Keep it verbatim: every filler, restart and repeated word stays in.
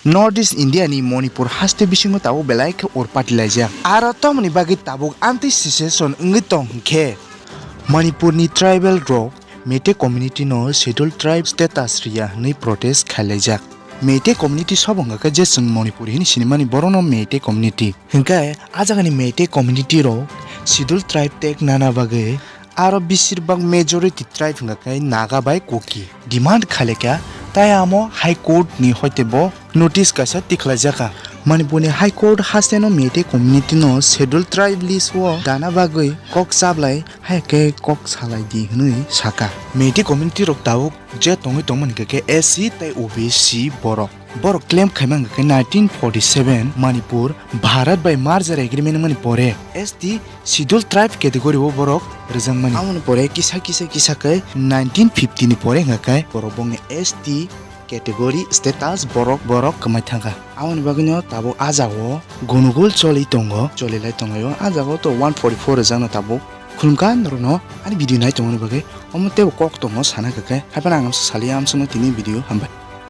North East India ni Manipur haste bisingo tabuk belai khe or patilaijak. Aro tamoni bagwi tabuk anti secession wngwi tong hwnkhe Manipur ni tribal rok Meitei community no scheduled tribe status riya hwnwi protest khailaijak. Meitei community sobo hwnkha khe je chwng Manipur hini sinimani borokno Meitei community. Hwnkhe a jagani Meitei community rok scheduled tribe tag nana bagwi aro besirbak majority tribe hwnkha khe Naga bai Kuki demand khailaikha, tai amo High Court ni hoite bo notice kaisa tikhlaijakha. Manipur ni High Court hasteno Meitei community no scheduled tribe list o dana bagwi kok chablai hai khe kok salai di hwnwi saka. Meitei community rok tabuk je tongwi tongmani hwnkha khe S C tei O B C borok. Borok claim khaima hwnkha khe nineteen forty seven Manipur Bharat bai merger agreement wngmani pore S T scheduled tribe category o borok rwjakmani. Amoni pore kisa kisa kisa khe nineteen fifty ni pore hwnkha khe borok bongni S T category status borok borok kwmai thangkha. Amoni bagwino tabuk a jagao gonogol choli tongo, cholilai tonglaio. A jagao to one forty four rwjakno tabuk khulumkha norokno ani video nai tongmani bagwi. Omo teibo kok tongo sana hwnkha khe, haiphano ang amsa saliya amsongno tini video hambai.